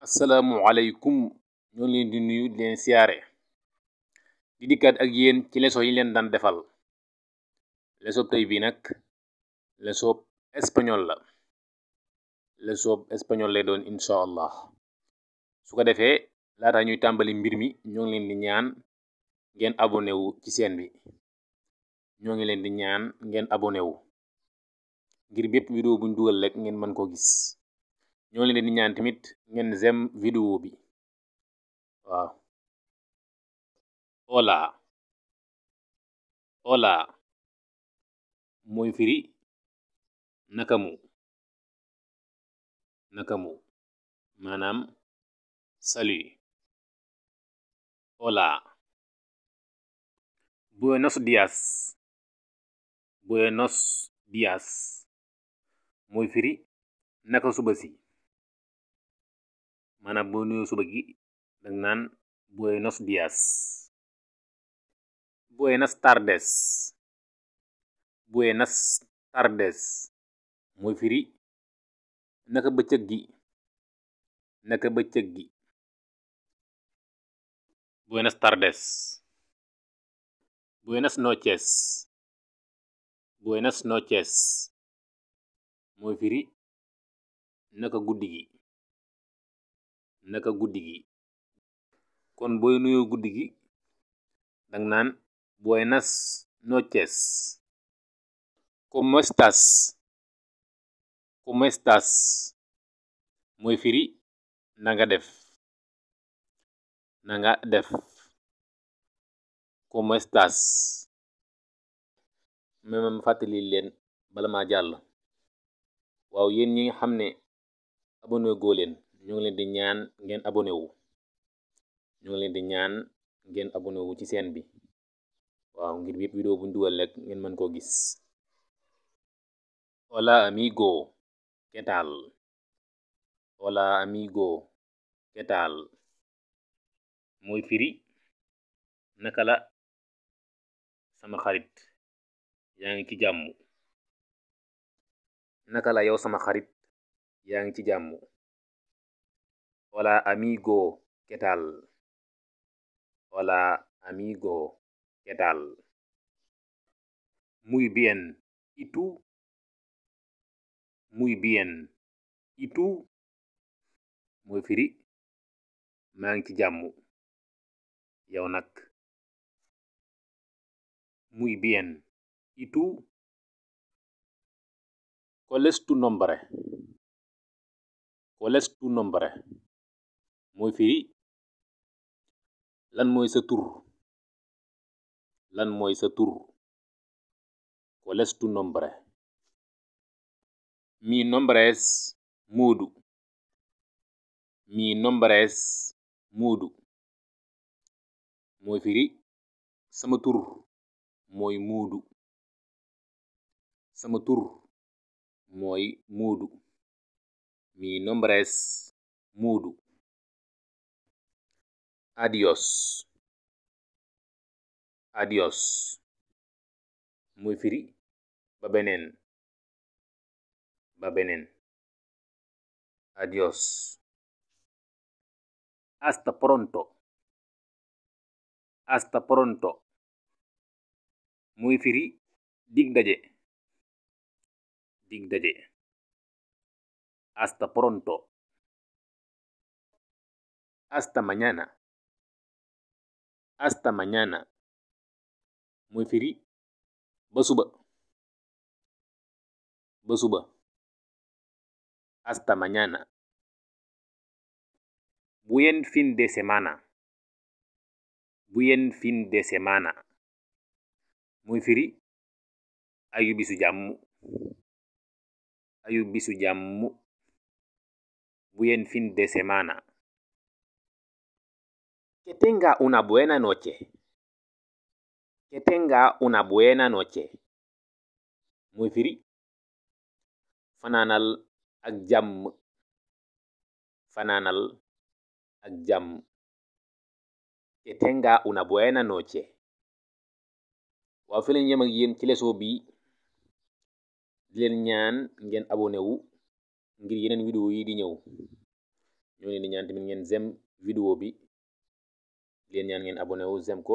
asalaamualeykum ñoo leen di nuyu di leen siyaare di dikkaat ak yéen ci leçon yi leen daan defal leçon tey bi nag leçon espagnol la leçon espagnol lay doon incha allah su ko defee laata ñuy tàmbali mbir mi ñoo ngi leen di ñaan ngeen abonné wu ci chaîne bi ñoo ngi leen di ñaan ngeen abonné wu ngir bépp vidéo buñ dugal rek ngeen mën ko gis ñoo leen di ñaan tamit ngeen j'aime vidéo bi waaw hola hola mooy firi nakamu maanaam salut hola buenos días mooy firi naka suba si maanaam boo nuyoo suba gi dag naan buenos días buenas tardes mooy firi naka bëccëg gi buenas tardes buenas noches mooy firi naka guddi gi kon booy nuyoo guddi gi dang naan buenas noches ¿cómo estás mooy firi nanga def ¿cómo estás même fàttali leen bala ma jàll waaw yéen ñi nga xam ne abonné goo leen ñoo ngi leen di ñaan ngeen abonné wu ci chaîne bi waaw ngir bépp vidéo buñ dugal rek ngeen mën koo gis hola amigo ¿qué tal mooy firi naka la sama xarit yaa ngi ci jàmm naka la yow sama xarit yaa ngi ci jàmm hola amigo ¿qué tal muy bien ¿y tú mooy firi maa ngi ci jàmm yow nag muy bien ¿y tú cuál es tu nombre mooy firi lan mooy sa tur cuál es tu nombre mi nombre es Moodu mooy firi sama tur mooy Moodu mi nombre es Moodu adiós mooy firi ba beneen adiós hasta pronto mooy firi dig daje hasta pronto hasta mañana mooy firi ba suba hasta mañana buen fin de semana mooy firi ayu bisu jàmm buen fin de semana que tenga una buena noche mooy firi fanaanal ak jàmm que tenga una buena noche waaw fi lañ yem ak yéen ci leçon bi di leen ñaan ngeen abonné wu ngir yeneen vidéo yi di ñëw ñoo leen di ñaan tamit ngeen zem vidéo bi leen ñaan ngeen abonné wu zem ko